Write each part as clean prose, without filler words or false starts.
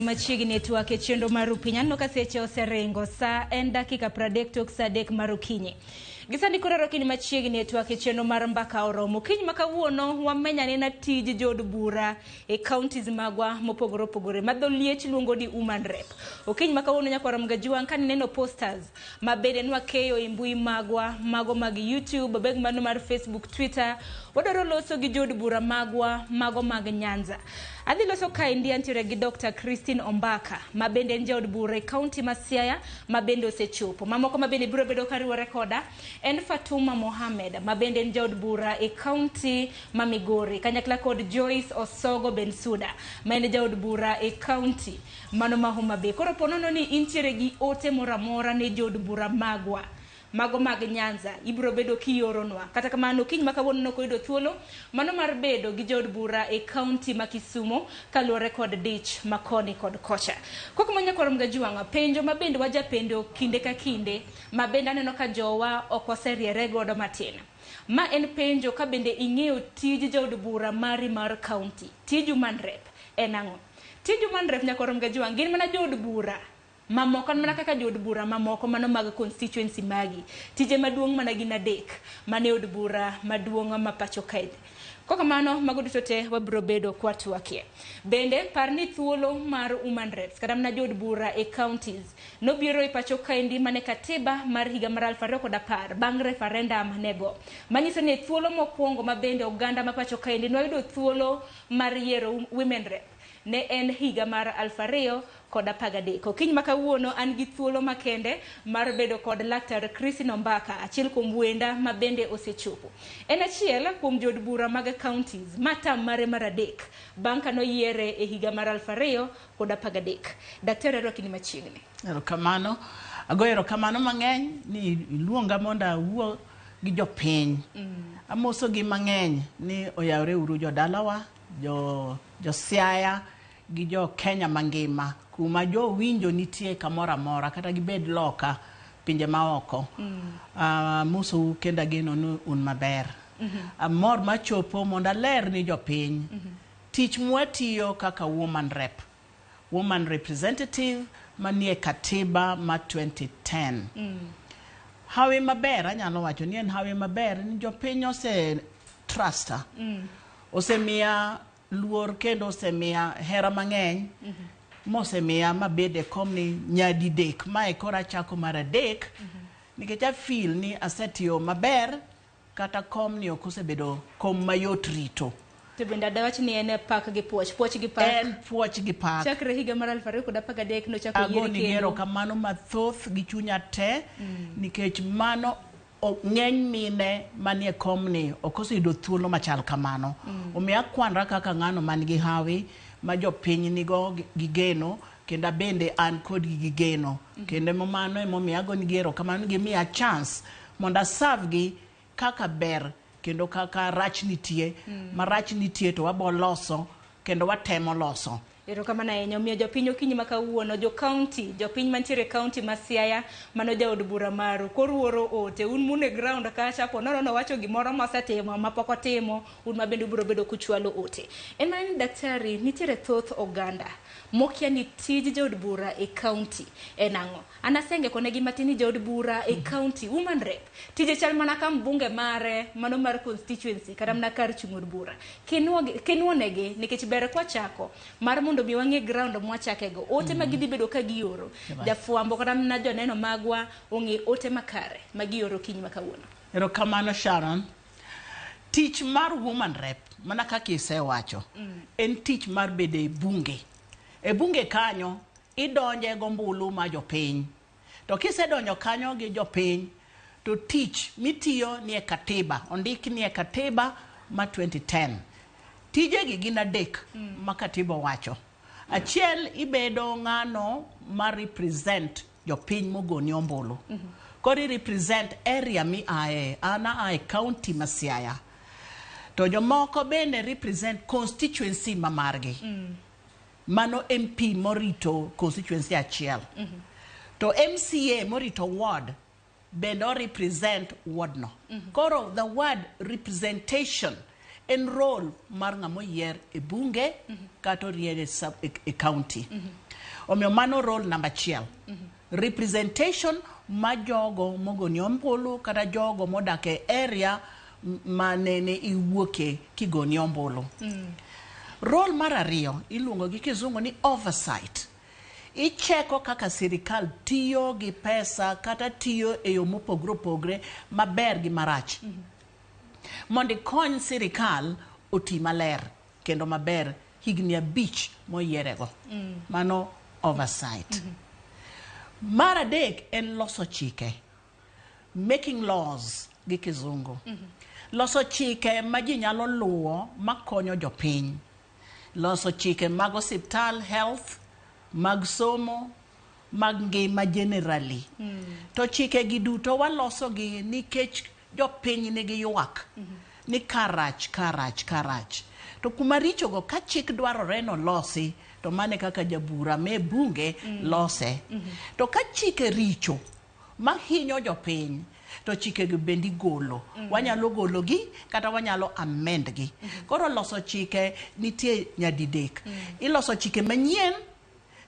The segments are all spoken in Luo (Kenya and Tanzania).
Machiegni e twak e chenro mar Rupiny. Aneno ka seche oseringo, sa en dakika 30 tok sa 3 mar okinyi. Gisani koro rwakini machiegni e twak e chenro mar Mbaka Oromo. Okinyi ma kawuono wamenya anena tij jood bura e counties magwa mopogore opogore ma dho liech luongo ni woman rep. Okinyi ma kawuono nyakwar Mgajuang' ka nineno posters ma bende nwakeyo e mbui magwa mago mag YouTube, beg mano mar Facebook, Twitter, wadwaro loso gi jood bura magwa mago mag Nyanza. Adhi loso kaendi antiere gi Dr. Christine Ombaka ma bende en jaod bura e kaunti ma Siaya ma bende osechopo. Mamoko ma bende biro bedo kariwore koda en Fatuma Mohamed ma bende en jaod bura e kaunti ma Migori kanyakla kod Joyce Osogo Bensuda ma en jaod bura e kaunti mano ma Homa Bay. Koro po nono ni intiere gi ote moro amora ne jood bura magwa mago mag Nyanza ibiro bedo kioronwa. Kata kamano okinyi ma kawuono nok oyudo thuolo mano mar bedo gi jood bura e kaunti ma Kisumo kaluwore kod dich ma koni kod kocha. Kok ma nyakwar Mgajuang', penjo ma bende wajapendo kinde ka kinde ma bende aneno ka jowa ok oseriere godo matin. Ma en penjo ka bende ing'eyo tij jaod bura mari mar kaunti. Tij woman rep en ang'o? Tij woman rep nyakwar Mgajuang' gin mana jood bura mamoko an mana kaka jood bura mamoko mano mag constituency magi. Tije maduong' mana gin adek mane od bura maduong' ma pacho kae. Kokamano mago duto te wabiro bedo kwatwakie. Bende par ni thuolo mar woman reps kata mana jood bura e counties nobiro e pacho kaendi mane katiba mar higa mar 2010 bang' referendum nego. Manyiso ni e thuolo mokwongo ma bende oganda ma pacho kaendi noyudo thuolo mar yiero women rep ne en higa mar 2013. Okinyi ma kawuono an gi thuolo makende mar bedo kod Laktar Christine Ombaka, achiel kuom wenda ma bende osechopo. En achiel kuom jood bura mag counties ma tam mare mar adek bang' ka noyiere e higa mar 2013. Daktari arwaki ni machiegni. Erokamano. Agoyo erokamano mang'eny ni iluonga mondo awuo gi jopiny. Amosogi mang'eny ni oyawre uru jodalawa, jo Siaya gi jo Kenya mangima kuma jowinjo nitie kamoro amora kata gibed loka pinje maoko. Amosou kendo ageno ni un maber. Amor machopo mondo aler ni jopiny tich mwatiyo kaka woman rep, woman representative manie katiba ma 2010. Hawi maber anyalo wacho ni en hawi maber ni jopiny ose trusta. Osemiya luor kendo osemiya hera mang'eny mosemiya mabed e komni nyadidek. Mae koro achako mar adek nikech a feel ni asetiyo maber kata komni ok osebedo kom mayot rito. To bende adawach ni en pak gi puoch, puoch gi pak. En puoch gi pak. Chakre higa mar 2013 nochako yiere Agoni kendo. erokamano mathoth gi chunya te nikech mano ng'eny mine manie komni ok oseyudo thuolo machal kamano. Omiyo akwanra kaka ng'ano man gi hawi ma jopiny nigo gi geno kendo abende an kodgi gi geno. Kendo mano emomiyo agonigi erokamano gimiya chance mondo aserve gi kaka ber kendo kaka rach nitie. Marach nitie to wabo loso kendo watemo loso. Erokamano ahinya. Omiyo jopiny okinyi ma kawuono, jo county, jopiny mantiere e county ma Siaya, mano jaod bura maru, koro uoro ote, un mune ground kacha, po nono nowacho gimoro mosetimo ma pok otimo, un ma bende ubiro bedo kuchwalo ote. En mana ni daktari, nitiere thoth oganda mokia ni tij jaod bura e county en ang'o. An asengeko negi matin ni jaod bura e county, woman rep, tije chal mana ka mbunge mare, mano mar constituency, kata mana kar chung' od bura. Kinuonegi, nikech ber kwachako, mar mondo mi wang'e ground mwachakego, ote ma gidhi bedo ka gioro, jafwambo kata mana joneno magwa ong'e ote makare ma gioro okinyi ma kawuono. Erokamano Sharon. Tich mar woman rep, mana kaka isewacho, en tich mar bedo e bunge. E bunge kanyo, idonje gombulu ma jopiny. To kisedonjo kanyo gi jopiny, to tich mitiyo nie katiba, ondik nie katiba ma 2010. Tijegi gin adek ma katiba owacho. Achiel ibedo ng'ano ma represent jopiny mogoni ombulu. Koro i represent area mi aye, an aa e county ma Siaya. To jomoko bende represent constituency ma margi. Mano MP morito constituency achiel. To MCA morito ward bende o represent ward no. Koro the word representation en role mar ng'ama oyier e bunge kata orier e, sub, e, e county. Omiyo mano role namba achiel. Representation ma jogo mogoni ombulu kata jogo modak e area ma nene iwuoke kigoni ombulu. Role mar ariyo iluongo gi kizungu ni oversight. Icheko kaka sirikal tiyo gi pesa kata tiyo e yo mopogre opogre maber gi marach. Mondo ikony sirikal oti maler kendo maber higni 5 moyierego. Mano oversight. Mar adek en loso chike. Making laws gi kizungu. Loso chike ma ji nyalo luwo makonyo jopiny. Loso chike mag osiptal, health, mag somo, mag ngima generally. To chike gi duto waloso gi nikech jopiny nigi ywak ni karach, karach, karach. To kuma richo go ka chik dwarore nolosi to mane kaka jabura me bunge lose. To ka chike richo mahinyo jopiny to chikegi bende igolo. Wanyalo gologi kata wanyalo amend gi. Koro loso chike nitie nyadidek. Iloso chike manyien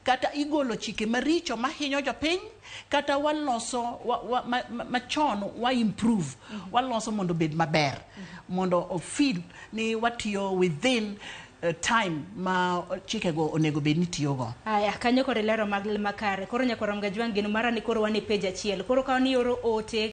kata igolo chike maricho mahinyo jopiny kata waloso machon wa improve waloso mondo obed maber mondo o feel ni watiyo within time ma chikego onego bed ni tiyogo. Aya, kanyo kod lero mag makare. Koro nyakwar Gajwang' geno mara ni koro wan e page achiel. Koro ka ni oro ote.